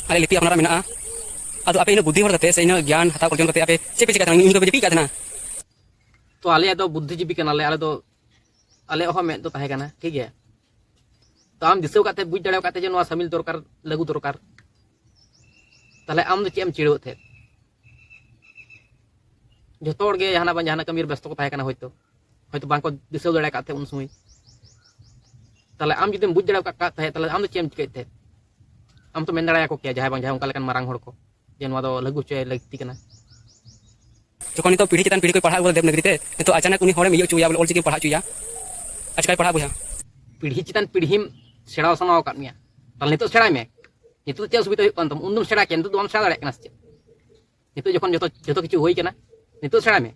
ᱟᱞᱮᱭᱟᱜ ᱞᱤᱯᱤ ᱟᱯᱱᱟᱨᱟᱜ ᱢᱮᱱᱟᱜᱼᱟ᱾ ᱟᱫᱚ ᱟᱯᱮ ᱤᱱᱟᱹ ᱵᱩᱫᱽᱫᱷᱤ ᱦᱚᱲ ᱠᱟᱛᱮ ᱥᱮ ᱤᱱᱟᱹ ᱜᱮᱭᱟᱱ ᱦᱟᱛᱟᱣ ᱚᱨᱡᱚᱱ ᱠᱟᱛᱮ ᱟᱯᱮ ᱪᱮᱫ ᱯᱮ ᱪᱤᱠᱟᱹ ᱛᱟᱦᱮᱱᱟ? ᱩᱱ ᱡᱚᱠᱷᱮᱡ ᱯᱮ ᱡᱟᱹᱯᱤᱫ ᱠᱟᱜ ᱛᱟᱦᱮᱱᱟ? ᱛᱚ ᱟᱞᱮᱭᱟᱜ ᱫᱚ ᱵᱩᱫᱽᱫᱷᱤᱡᱤᱵᱤ ᱠᱟᱱᱟᱞᱮ, ᱟᱞᱮ ᱫᱚ, ᱟᱞᱮᱭᱟᱜ ᱦᱚᱸ ᱢᱮᱫ ᱫᱚ ᱛᱟᱦᱮᱸ ᱠᱟᱱᱟ, ᱴᱷᱤᱠ ᱜᱮᱭᱟ᱾ ᱛᱚ ᱟᱢ ᱫᱤᱥᱟᱹ ᱟᱠᱟᱫ ᱛᱮ, ᱵᱩᱡᱽ ᱫᱟᱲᱮ ᱟᱠᱟᱫ ᱛᱮ ᱡᱮ ᱱᱚᱣᱟ ᱥᱟᱢᱤᱞ ᱫᱚᱨᱠᱟᱨ, ᱞᱟᱹᱜᱩ ᱫᱚᱨᱠᱟᱨ, ᱛᱟᱦᱞᱮ ᱟᱢ ᱫᱚ ᱪᱮᱫ ᱮᱢ ᱪᱤᱲᱟᱹᱣᱮᱫ ᱛᱟᱦᱮᱸᱫ? ᱡᱚᱛᱚ ᱦᱚᱲ ᱜᱮ ᱡᱟᱦᱟᱱᱟᱜ ᱵᱟᱝ ᱡᱟᱦᱟᱱᱟᱜ ᱠᱟᱹᱢᱤ ᱨᱮ ᱵᱮᱥᱛᱚ ᱠᱚ ᱛᱟᱦᱮᱸ ᱠᱟᱱᱟ ᱦᱚᱭᱛᱳ᱾ ᱦᱚᱭᱛᱳ ᱵᱟᱝᱠᱚ ᱫᱤᱥᱟᱹ ᱫᱟᱲᱮ ᱟᱠᱟᱫ ᱛᱟᱦᱮᱸᱫ ᱩᱱ ᱥᱚᱢᱚᱭ᱾ ᱛᱟᱦᱚᱞᱮ ᱟᱢ ᱡᱩᱫᱤᱢ ᱵᱩᱡᱽ ᱫᱟᱲᱮ ᱟᱠᱟᱫ ᱛᱟᱦᱮᱸᱫ, ᱛᱟᱦᱚᱞᱮ ᱟᱢ ᱫᱚ ᱪᱮᱫ ᱮᱢ ᱪᱤᱠᱟᱹᱭᱮᱫ ᱛᱟᱦᱮᱸᱫ? ᱟᱢ ᱛᱚ ᱢᱮᱱ ᱫᱟᱲᱮᱭᱟᱠᱚ ᱠᱮᱭᱟ ᱡᱟᱦᱟᱸᱭ ᱵᱟᱝ ᱡᱟᱦᱟᱸᱭ ᱚᱱᱠᱟ ᱞᱮᱠᱟᱱ ᱢᱟᱨᱟᱝ ᱦᱚᱲ ᱠᱚ, ᱡᱮ ᱱᱚᱣᱟ ᱫᱚ ᱞᱟᱹᱜᱩ ᱦᱚᱪᱚᱭ ᱞᱟᱹᱠᱛᱤ ᱠᱟᱱᱟ᱾ ᱡᱚᱠᱷᱚᱱ ᱱᱤᱛᱚᱜ ᱯᱤᱲᱦᱤ ᱪᱮᱛᱟᱱ ᱯᱤᱲᱦᱤ ᱠᱚ ᱯᱟᱲᱦᱟᱣ ᱟᱹᱜᱩ ᱫᱮᱵᱽᱱᱟᱜᱚᱨᱤ ᱛᱮ, ᱱᱤᱛᱚᱜ ᱟᱪᱟᱱᱟᱠ ᱩᱱᱤ ᱦᱚᱲᱮᱢ ᱤᱭᱟᱹ ᱦᱚᱪᱚᱭᱟ ᱵᱚᱞᱮ ᱚᱞᱪᱤᱠᱤᱢ ᱯᱟᱲᱦᱟᱣ ᱦᱚᱪᱚᱭᱟ, ᱟᱪᱠᱟᱭ ᱯᱟᱲᱦᱟᱣ ᱵᱚᱭᱦᱟ᱾ ᱯᱤᱲᱦᱤ ᱪᱮᱛᱟᱱ ᱯᱤᱲᱦᱤᱢ ᱥᱮᱬᱟ ᱥᱟᱱᱟ ᱟᱠᱟᱫ ᱢᱮᱭᱟ, ᱛᱟᱦᱚᱞᱮ ᱱᱤᱛᱚᱜ ᱥᱮᱬᱟᱭ ᱢᱮ᱾ ᱱᱤᱛᱚᱜ ᱫᱚ ᱪᱮᱫ ᱚᱥᱩᱵᱤᱫᱷᱟ ᱦᱩᱭᱩᱜ ᱠᱟᱱ ᱛᱟᱢᱟ? ᱩᱱᱫᱚᱢ ᱥᱮᱬᱟ ᱠᱮᱭᱟ, ᱱᱤᱛᱚᱜ ᱫᱚ ᱵᱟᱢ ᱥᱮᱬᱟ ᱫᱟᱲᱮᱭᱟᱜ ᱠᱟᱱᱟ ᱥᱮ ᱪᱮᱫ? ᱱᱤᱛᱚᱜ ᱡᱚᱠᱷᱚᱱ ᱡᱚᱛᱚ, ᱡᱚᱛᱚ ᱠᱤᱪᱷᱩ ᱦᱩᱭ ᱠᱟᱱᱟ, ᱱᱤᱛᱚᱜ ᱥᱮᱬᱟᱭ ᱢᱮ᱾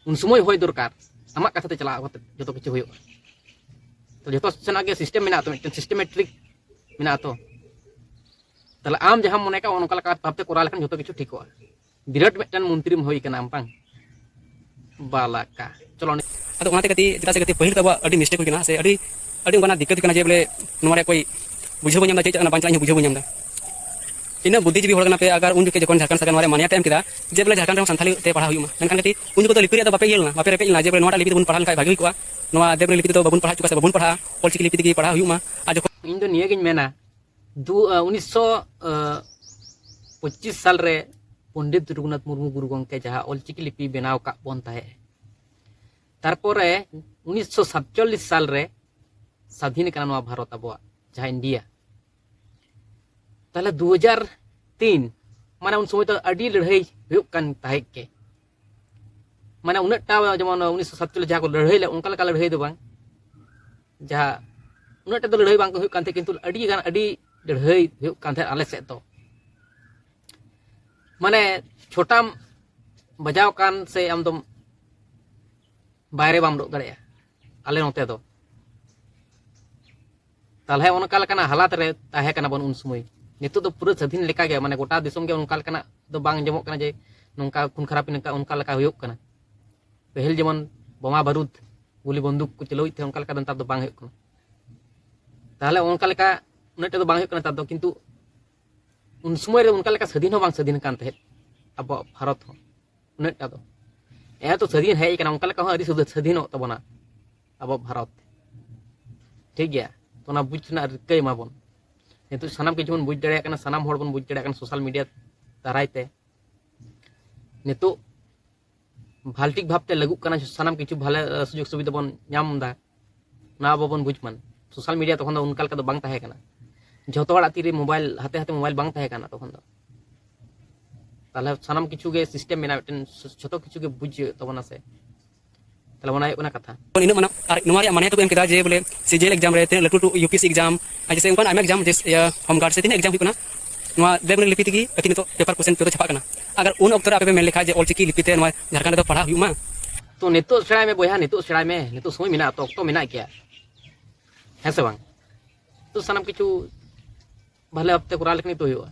ᱩᱱ ᱥᱚᱢᱚᱭ ᱦᱩᱭ ᱫᱚᱨᱠᱟᱨ, ᱟᱢᱟᱜ ᱠᱟᱛᱷᱟ ᱛᱮ ᱪᱟᱞᱟᱣ ᱠᱟᱛᱮ ᱡᱚᱛᱚ ᱠᱤᱪᱷᱩ ᱦᱩᱭᱩᱜᱼᱟ᱾ ᱛᱚ ᱡᱚᱛᱚ ᱥᱮᱱᱟᱜ ᱜᱮ ᱥᱤᱥᱴᱮᱢ ᱢᱮᱱᱟᱜᱼᱟ ᱛᱚ, ᱢᱤᱫᱴᱮᱱ ᱥᱤᱥᱴᱮᱢᱮᱴᱨᱤᱠ ᱢᱮᱱᱟᱜᱼᱟ ᱛᱚ᱾ ᱛᱟᱦᱚᱞᱮ ᱟᱢ ᱡᱟᱦᱟᱸᱢ ᱢᱚᱱᱮ ᱠᱟᱜ ᱚᱱᱠᱟ ᱞᱮᱠᱟ ᱵᱷᱟᱵᱛᱮ ᱠᱚᱨᱟᱣ ᱞᱮᱠᱷᱟᱱ ᱡᱚᱛᱚ ᱠᱤᱪᱷᱩ ᱴᱷᱤᱠᱚᱜᱼᱟ᱾ ᱵᱤᱨᱟᱴ ᱢᱤᱫᱴᱮᱱ ᱢᱚᱱᱛᱨᱤᱢ ᱦᱩᱭ ᱠᱟᱱᱟ ᱟᱢ, ᱵᱟᱝ? ᱵᱟᱞᱟᱠᱟ᱾ ᱪᱚᱞᱚ ᱱᱤ- ᱟᱫᱚ ᱚᱱᱟᱛᱮ ᱠᱟᱹᱴᱤᱡ, ᱪᱮᱫᱟᱜ ᱥᱮ ᱠᱟᱹᱴᱤᱡ ᱯᱟᱹᱦᱤᱞ ᱫᱚ ᱟᱵᱚᱣᱟᱜ ᱟᱹᱰᱤ ᱢᱤᱥᱴᱮᱠ ᱦᱩᱭ ᱠᱟᱱᱟ, ᱥᱮ ᱟᱹᱰᱤ, ᱟᱹᱰᱤ ᱚᱱᱠᱟᱱᱟᱜ ᱫᱤᱠᱠᱟᱛ ᱦᱩᱭ ᱠᱟᱱᱟ ᱡᱮ ᱵᱚᱞᱮ ᱱᱚᱣᱟ ᱨᱮ ᱚᱠᱚᱭ ᱵᱩᱡᱷᱟᱹᱣ ᱵᱟᱹᱧ ᱧᱟᱢ ᱮᱫᱟ, ᱪᱮᱫ ᱪᱟᱞᱟᱜ ᱠᱟᱱᱟ ᱵᱟᱝ ᱪᱟᱞᱟᱜ, ᱤᱧ ᱦᱚᱸ ᱵᱩᱡᱷᱟᱹᱣ ᱵᱟᱹᱧ ᱧᱟᱢ ᱮᱫᱟ᱾ ᱤᱱᱟᱹᱜ ᱵᱩᱫᱽᱫᱷᱤᱡᱤᱵᱤ ᱦᱚᱲ ᱠᱟᱱᱟ ᱯᱮ, ᱟᱜᱟᱨ ᱩᱱ ᱡᱚᱠᱷᱮᱡ ᱡᱚᱠᱷᱚᱱ ᱡᱷᱟᱲᱠᱷᱚᱸᱰ ᱥᱚᱨᱠᱟᱨ ᱱᱚᱣᱟ ᱨᱮ ᱢᱟᱱᱭᱟᱛᱟ ᱮᱢ ᱠᱮᱫᱟ ᱡᱮ ᱵᱚᱞᱮ ᱡᱷᱟᱲᱠᱷᱚᱸᱰ ᱨᱮᱦᱚᱸ ᱥᱟᱱᱛᱟᱲᱤ ᱛᱮ ᱯᱟᱲᱦᱟᱣ ᱦᱩᱭᱩᱜ ᱢᱟ, ᱢᱮᱱᱠᱷᱟᱱ ᱠᱟᱹᱴᱤᱡ ᱩᱱ ᱡᱚᱠᱷᱚᱱ ᱫᱚ ᱞᱤᱯᱤ ᱨᱮᱭᱟᱜ ᱫᱚ ᱵᱟᱯᱮ ᱤᱭᱟᱹ ᱞᱮᱱᱟ, ᱵᱟᱯᱮ ᱨᱮᱯᱮᱡ ᱞᱮᱱᱟ ᱡᱮ ᱵᱚᱞᱮ ᱱᱚᱣᱟᱴᱟᱜ ᱞᱤᱯᱤ ᱛᱮᱵᱚᱱ ᱯᱟᱲᱦᱟᱣ ᱞᱮᱱᱠᱷᱟᱱ ᱵᱷᱟᱜᱤ ᱦᱩᱭ ᱠᱚᱜᱼᱟ, ᱱᱚᱣᱟ ᱫᱮᱵᱽᱱᱟᱜᱚᱨᱤ ᱞᱤᱯᱤ ᱛᱮᱫᱚ ᱵᱟᱵᱚᱱ ᱯᱟᱲᱦᱟᱣ ᱦᱚᱪᱚ ᱠᱚᱣᱟ ᱥᱮ ᱵᱟᱵᱚᱱ ᱯᱟᱲᱦᱟᱜᱼᱟ, ᱚᱞᱪᱤᱠᱤ ᱞᱤᱯᱤ ᱛᱮᱜᱮ ᱯᱟᱲᱦᱟᱣ ᱦᱩᱭᱩᱜ ᱢᱟ᱾ ᱟᱨ ᱡᱚᱠᱷᱚᱱ ᱤᱧ ᱫᱚ ᱱᱤᱭᱟᱹᱜᱤᱧ ᱢᱮᱱᱟ, ᱫᱩ, ᱟᱸ, ᱩᱱᱤᱥᱥᱚ, ᱟᱸ, ᱯᱚᱸᱪᱤᱥ ᱥᱟᱞ ᱨᱮ ᱯᱚᱱᱰᱤᱛ ᱨᱚᱜᱷᱩᱱᱟᱛᱷ ᱢᱩᱨᱢᱩ ᱜᱩᱨᱩ ᱜᱚᱢᱠᱮ ᱡᱟᱦᱟᱸ ᱚᱞᱪᱤᱠᱤ ᱞᱤᱯᱤ ᱵᱮᱱᱟᱣ ᱟᱠᱟᱫ ᱵᱚᱱ ᱛᱟᱦᱮᱸᱫ, ᱛᱟᱨᱯᱚᱨᱮ ᱩᱱᱤᱥᱥᱚ ᱥᱟᱛᱪᱚᱞᱞᱤᱥ ᱥᱟᱞ ᱨᱮ ᱥᱟᱫᱷᱤᱱ ᱠᱟᱱᱟ ᱱᱚᱣᱟ ᱵᱷᱟᱨᱚᱛ ᱟᱵᱚᱣᱟᱜ, ᱡᱟᱦᱟᱸ ᱤᱱᱰᱤᱭᱟ᱾ ᱛᱟᱦᱞᱮ ᱫᱩ ᱦᱟᱡᱟᱨ ᱛᱤᱱ, ᱢᱟᱱᱮ ᱩᱱ ᱥᱚᱢᱚᱭ ᱫᱚ ᱟᱹᱰᱤ ᱞᱟᱹᱲᱦᱟᱹᱭ ᱦᱩᱭᱩᱜ ᱠᱟᱱ ᱛᱟᱦᱮᱸᱫ ᱜᱮ᱾ ᱢᱟᱱᱮ ᱩᱱᱟᱹᱜ ᱴᱟ ᱡᱮᱢᱚᱱ ᱩᱱᱤᱥᱥᱚ ᱥᱟᱛᱪᱚᱞᱞᱤᱥ ᱡᱟᱦᱟᱸ ᱠᱚ ᱞᱟᱹᱲᱦᱟᱹᱭ ᱞᱮᱫ, ᱚᱱᱠᱟ ᱞᱮᱠᱟ ᱞᱟᱹᱲᱦᱟᱹᱭ ᱫᱚ ᱵᱟᱝ, ᱡᱟᱦᱟᱸ ᱩᱱᱟᱹᱜ ᱴᱟ ᱫᱚ ᱞᱟᱹᱲᱦᱟᱹᱭ ᱵᱟᱝ ᱦᱩᱭᱩᱜ ᱠᱟᱱ ᱛᱟᱦᱮᱸᱫ, ᱠᱤᱱᱛᱩ ᱟᱹᱰᱤ ᱜᱟᱱ ᱟᱹᱰᱤ ᱞᱟᱹᱲᱦᱟᱹᱭ ᱦᱩᱭᱩᱜ ᱠᱟᱱ ᱛᱟᱦᱮᱸᱫ ᱟᱞᱮ ᱥᱮᱫ ᱫᱚ᱾ ᱢᱟᱱᱮ ᱪᱷᱚᱴᱟᱢ ᱵᱟᱡᱟᱣ ᱠᱟᱱ ᱥᱮ ᱟᱢ ᱫᱚᱢ ᱵᱟᱭᱨᱮ ᱵᱟᱢ ᱩᱰᱩᱠ ᱫᱟᱲᱮᱭᱟᱜᱼᱟ ᱟᱞᱮ ᱱᱚᱛᱮ ᱫᱚ᱾ ᱛᱟᱦᱚᱞᱮ ᱚᱱᱠᱟ ᱞᱮᱠᱟᱱᱟᱜ ᱦᱟᱞᱟᱛ ᱨᱮ ᱛᱟᱦᱮᱸ ᱠᱟᱱᱟ ᱵᱚᱱ ᱩᱱ ᱥᱚᱢᱚᱭ᱾ ᱱᱤᱛᱚᱜ ᱫᱚ ᱯᱩᱨᱟᱹ ᱥᱟᱹᱫᱷᱤᱱ ᱞᱮᱠᱟ ᱜᱮ, ᱢᱟᱱᱮ ᱜᱚᱴᱟ ᱫᱤᱥᱚᱢ ᱜᱮ ᱚᱱᱠᱟ ᱞᱮᱠᱟᱱᱟᱜ ᱫᱚ ᱵᱟᱝ ᱟᱸᱡᱚᱢᱚᱜ ᱠᱟᱱᱟ ᱡᱮ ᱱᱚᱝᱠᱟ ᱠᱷᱩᱱ ᱠᱷᱟᱨᱟᱯᱤ ᱱᱚᱝᱠᱟ ᱚᱱᱠᱟ ᱞᱮᱠᱟ ᱦᱩᱭᱩᱜ ᱠᱟᱱᱟ᱾ ᱯᱟᱹᱦᱤᱞ ᱡᱮᱢᱚᱱ ᱵᱳᱢᱟ ᱵᱟᱹᱨᱩᱫᱽ, ᱜᱩᱞᱤ ᱵᱚᱱᱫᱩᱠ ᱠᱚ ᱪᱟᱹᱞᱩᱭᱮᱫ ᱛᱟᱦᱮᱸᱫ, ᱚᱱᱠᱟ ᱞᱮᱠᱟ ᱫᱚ ᱱᱮᱛᱟᱨ ᱫᱚ ᱵᱟᱝ ᱦᱩᱭᱩᱜ ᱠᱟᱱᱟ᱾ ᱛᱟᱦᱚᱞᱮ ᱚᱱᱠᱟ ᱞᱮᱠᱟ ᱩᱱᱟᱹᱜ ᱴᱟ ᱫᱚ ᱵᱟᱝ ᱦᱩᱭᱩᱜ ᱠᱟᱱᱟ ᱱᱮᱛᱟᱨ ᱫᱚ, ᱠᱤᱱᱛᱩ ᱩᱱ ᱥᱚᱢᱚᱭ ᱨᱮ ᱚᱱᱠᱟ ᱞᱮᱠᱟ ᱥᱟᱹᱫᱷᱤᱱ ᱦᱚᱸ ᱵᱟᱝ ᱥᱟᱹᱫᱷᱤᱱ ᱠᱟᱱ ᱛᱟᱦᱮᱸᱫ ᱟᱵᱚᱣᱟᱜ ᱵᱷᱟᱨᱚᱛ ᱦᱚᱸ᱾ ᱩᱱᱟᱹᱜ ᱴᱟ ᱫᱚ ᱮᱛᱚ ᱥᱟᱹᱫᱷᱤᱱ ᱦᱮᱡ ᱟᱠᱟᱱᱟ, ᱚᱱᱠᱟ ᱞᱮᱠᱟ ᱦᱚᱸ ᱟᱹᱣᱨᱤ ᱥᱟᱹᱫᱷᱤ-, ᱥᱟᱹᱫᱷᱤᱱᱚᱜ ᱛᱟᱵᱚᱱᱟ ᱟᱵᱚ ᱵᱷᱟᱨᱚᱛ᱾ ᱴᱷᱤᱠ ᱜᱮᱭᱟ, ᱛᱚ ᱚᱱᱟ ᱵᱩᱡᱽ ᱨᱮᱱᱟᱜ ᱨᱤᱠᱟᱹᱭ ᱢᱟᱵᱚᱱ᱾ ᱱᱤᱛᱚᱜ ᱥᱟᱱᱟᱢ ᱠᱤᱪᱷᱩ ᱵᱚᱱ ᱵᱩᱡᱽ ᱫᱟᱲᱮᱭᱟᱜ ᱠᱟᱱᱟ, ᱥᱟᱱᱟᱢ ᱦᱚᱲ ᱵᱚᱱ ᱵᱩᱡᱽ ᱫᱟᱲᱮᱭᱟᱜ ᱠᱟᱱᱟ ᱥᱳᱥᱟᱞ ᱢᱤᱰᱤᱭᱟ ᱫᱟᱨᱟᱭ ᱛᱮ᱾ ᱱᱤᱛᱚᱜ ᱵᱷᱟᱞᱴᱤᱠ ᱵᱷᱟᱵᱛᱮ ᱞᱟᱹᱜᱩᱜ ᱠᱟᱱᱟ, ᱥᱟᱱᱟᱢ ᱠᱤᱪᱷᱩ ᱵᱷᱟᱞᱮ ᱥᱩᱡᱳᱜᱽ ᱥᱩᱵᱤᱫᱷᱟ ᱵᱚᱱ ᱧᱟᱢ ᱮᱫᱟ, ᱚᱱᱟ ᱟᱵᱚ ᱵᱚᱱ ᱵᱩᱡᱽ ᱢᱟ᱾ ᱥᱳᱥᱟᱞ ᱢᱤᱰᱤᱭᱟ ᱛᱚᱠᱷᱚᱱ ᱫᱚ ᱚᱱᱠᱟ ᱞᱮᱠᱟ ᱫᱚ ᱵᱟᱝ ᱛᱟᱦᱮᱸ ᱠᱟᱱᱟ, ᱡᱷᱚᱛᱚ ᱦᱚᱲᱟᱜ ᱛᱤᱨᱮ ᱢᱳᱵᱟᱭᱤᱞ, ᱦᱟᱛᱮ ᱦᱟᱛᱮ ᱢᱳᱵᱟᱭᱤᱞ ᱵᱟᱝ ᱛᱟᱦᱮᱸ ᱠᱟᱱᱟ ᱛᱚᱠᱷᱚᱱ ᱫᱚ᱾ ᱛᱟᱦᱚᱞᱮ ᱥᱟᱱᱟᱢ ᱠᱤᱪᱷᱩ ᱜᱮ ᱥᱤᱥᱴᱮᱢ ᱢᱮᱱᱟᱜᱼᱟ, ᱢᱤᱫᱴᱮᱱ ᱡᱷᱚᱛᱚ ᱠᱤᱪᱷᱩ ᱜᱮ ᱵᱩᱡᱽ ᱦᱩᱭᱩᱜ ᱛᱟᱵᱚᱱᱟ ᱥᱮ᱾ ᱛᱟᱦᱚᱞᱮ ᱚᱱᱟ ᱦᱩᱭᱩᱜ ᱠᱟᱱᱟ ᱠᱟᱛᱷᱟ᱾ ᱤᱱᱟᱹᱜ ᱢᱟᱱᱟ-, ᱟᱨ ᱱᱚᱣᱟ ᱨᱮᱭᱟᱜ ᱢᱟᱱᱮ ᱫᱚᱠᱚ ᱮᱢ ᱠᱮᱫᱟ ᱡᱮ ᱵᱚᱞᱮ ᱥᱤᱡᱤᱮᱞ ᱮᱠᱡᱟᱢ ᱨᱮ ᱛᱤᱱᱟᱹᱜ ᱞᱟᱹᱴᱩ ᱞᱟᱹᱴᱩ U P S C exam, ᱟᱨ ᱡᱮᱥᱮ ᱚᱱᱠᱟᱱ ᱟᱭᱢᱟ ᱮᱠᱡᱟᱢ, ᱡᱮᱥᱮ, ᱤᱭᱟᱹ, ᱦᱳᱢ ᱜᱟᱨᱰ ᱥᱮ ᱛᱤᱱᱟᱹᱜ ᱮᱠᱡᱟᱢ ᱦᱩᱭᱩᱜ ᱠᱟᱱᱟ, ᱱᱚᱣᱟ ᱫᱮᱵᱽᱱᱟᱜᱽᱨᱤ ᱞᱤᱯᱤ ᱛᱮᱜᱮ ᱟᱹᱠᱤᱱ ᱱᱤᱛᱚᱜ ᱯᱮᱯᱟᱨ ᱠᱚᱥᱪᱮᱱ ᱡᱚᱛᱚ ᱪᱷᱟᱯᱟᱜ ᱠᱟᱱᱟ᱾ ᱟᱜᱟᱨ ᱩᱱ ᱚᱠᱛᱚ ᱨᱮ ᱟᱯᱮ ᱯᱮ ᱢᱮᱱ ᱞᱮᱠᱷᱟᱡ ᱡᱮ ᱚᱞᱪᱤᱠᱤ ᱞᱤᱯᱤ ᱛᱮ ᱱᱚᱣᱟ ᱡᱷᱟᱲᱠᱷᱚᱸᱰ ᱨᱮᱫᱚ ᱯᱟᱲᱦᱟᱜ ᱦᱩᱭᱩᱜ ᱢᱟ᱾ ᱛᱚ ᱱᱤᱛᱚᱜ ᱥᱮᱬᱟᱭ ᱢᱮ ᱵᱚᱭᱦᱟ, ᱱᱤᱛᱚᱜ ᱥᱮᱬᱟᱭ ᱢᱮ, ᱱᱤᱛᱚᱜ ᱥᱚᱢᱚᱭ ᱢᱮᱱᱟᱜᱼᱟ, ᱛᱚ ᱚᱠᱛᱚ ᱢᱮᱱᱟᱜ ᱜᱮᱭᱟ, ᱦᱮᱸ ᱥᱮ ᱵᱟᱝ? ᱛᱚ ᱥᱟᱱᱟᱢ ᱠᱤᱪᱷᱩ ᱵᱷᱟᱞᱮ ᱵᱷᱟᱵᱛᱮ ᱠᱚᱨᱟᱣ ᱞᱮᱠᱷᱟᱱ ᱜᱮ ᱛᱚ ᱦᱩᱭᱩᱜᱼᱟ᱾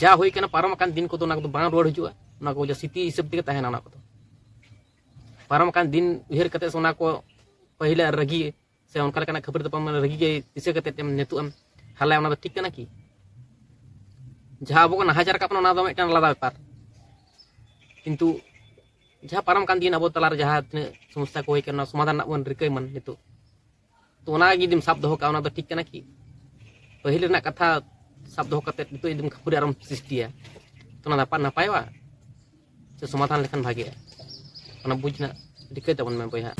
ᱡᱟ ᱦᱩᱭ ᱠᱟᱱᱟ ᱯᱟᱨᱚᱢ ᱟᱠᱟᱱ ᱫᱤᱱ ᱠᱚᱫᱚ, ᱚᱱᱟ ᱠᱚᱫᱚ ᱵᱟᱝ ᱨᱩᱣᱟᱹᱲ ᱦᱤᱡᱩᱜᱼᱟ, ᱚᱱᱟ ᱠᱚ ᱡᱟ ᱥᱨᱤᱛᱤ ᱦᱤᱥᱟᱹᱵ ᱛᱮᱜᱮ ᱛᱟᱦᱮᱱᱟ᱾ ᱚᱱᱟ ᱠᱚᱫᱚ ᱯᱟᱨᱚᱢ ᱟᱠᱟᱱ ᱫᱤᱱ ᱩᱭᱦᱟᱹᱨ ᱠᱟᱛᱮ ᱥᱮ ᱚᱱᱟ ᱠᱚ ᱯᱟᱹᱦᱤᱞᱟᱜ ᱨᱟᱹᱜᱤ ᱥᱮ ᱚᱱᱠᱟ ᱞᱮᱠᱟᱱᱟᱜ ᱠᱷᱟᱹᱯᱟᱹᱨᱤ ᱛᱟᱯᱟᱢ ᱨᱟᱹᱜᱤ ᱜᱮ ᱫᱤᱥᱟᱹ ᱠᱟᱛᱮ ᱮᱢ ᱱᱤᱛᱚᱜ ᱮᱢ ᱦᱟᱞᱟᱭᱟ, ᱚᱱᱟ ᱫᱚ ᱴᱷᱤᱠ ᱠᱟᱱᱟ ᱠᱤ? ᱡᱟᱦᱟᱸ ᱟᱵᱚ ᱠᱚ ᱱᱟᱦᱟᱪᱟᱨ ᱟᱠᱟᱫ ᱵᱚᱱᱟ, ᱚᱱᱟ ᱫᱚ ᱢᱤᱫᱴᱟᱝ ᱟᱞᱟᱫᱟ ᱵᱮᱯᱟᱨ, ᱠᱤᱱᱛᱩ ᱡᱟᱦᱟᱸ ᱯᱟᱨᱚᱢ ᱠᱟᱱ ᱫᱤᱱ ᱟᱵᱚ ᱛᱟᱞᱟᱨᱮ ᱡᱟᱦᱟᱸ ᱛᱤᱱᱟᱹᱜ ᱥᱚᱢᱚᱥᱥᱟ ᱠᱚ ᱦᱩᱭ ᱠᱟᱱᱟ, ᱚᱱᱟ ᱥᱚᱢᱟᱫᱷᱟᱱ ᱨᱮᱱᱟᱜ ᱵᱚᱱ ᱨᱤᱠᱟᱹᱭ ᱢᱟ ᱱᱤᱛᱚᱜ᱾ ᱛᱚ ᱚᱱᱟ ᱡᱩᱫᱤᱢ ᱥᱟᱵ ᱫᱚᱦᱚ ᱠᱟᱜᱼᱟ, ᱚᱱᱟ ᱫᱚ ᱴᱷᱤᱠ ᱠᱟᱱᱟ ᱠᱤ? ᱯᱟᱹᱦᱤᱞ ᱨᱮᱱᱟᱜ ᱠᱟᱛᱷᱟ ᱥᱟᱵ ᱫᱚᱦᱚ ᱠᱟᱛᱮ ᱱᱤᱛᱚᱜ ᱡᱩᱫᱤᱢ ᱠᱷᱟᱹᱯᱟᱹᱨᱤ ᱟᱨᱚᱢ ᱥᱨᱤᱥᱴᱤᱭᱟ, ᱛᱚ ᱚᱱᱟ ᱱᱟᱯᱟᱭ, ᱱᱟᱯᱟᱭᱚᱜᱼᱟ ᱥᱮ ᱥᱚᱢᱟᱫᱷᱟᱱ ᱞᱮᱠᱷᱟᱱ ᱵᱷᱟᱜᱮᱜᱼᱟ? ᱚᱱᱟ ᱵᱩᱡᱽ ᱨᱮᱱᱟᱜ ᱨᱤᱠᱟᱹᱭ ᱛᱟᱵᱚᱱ ᱢᱮ ᱵᱚᱭᱦᱟ᱾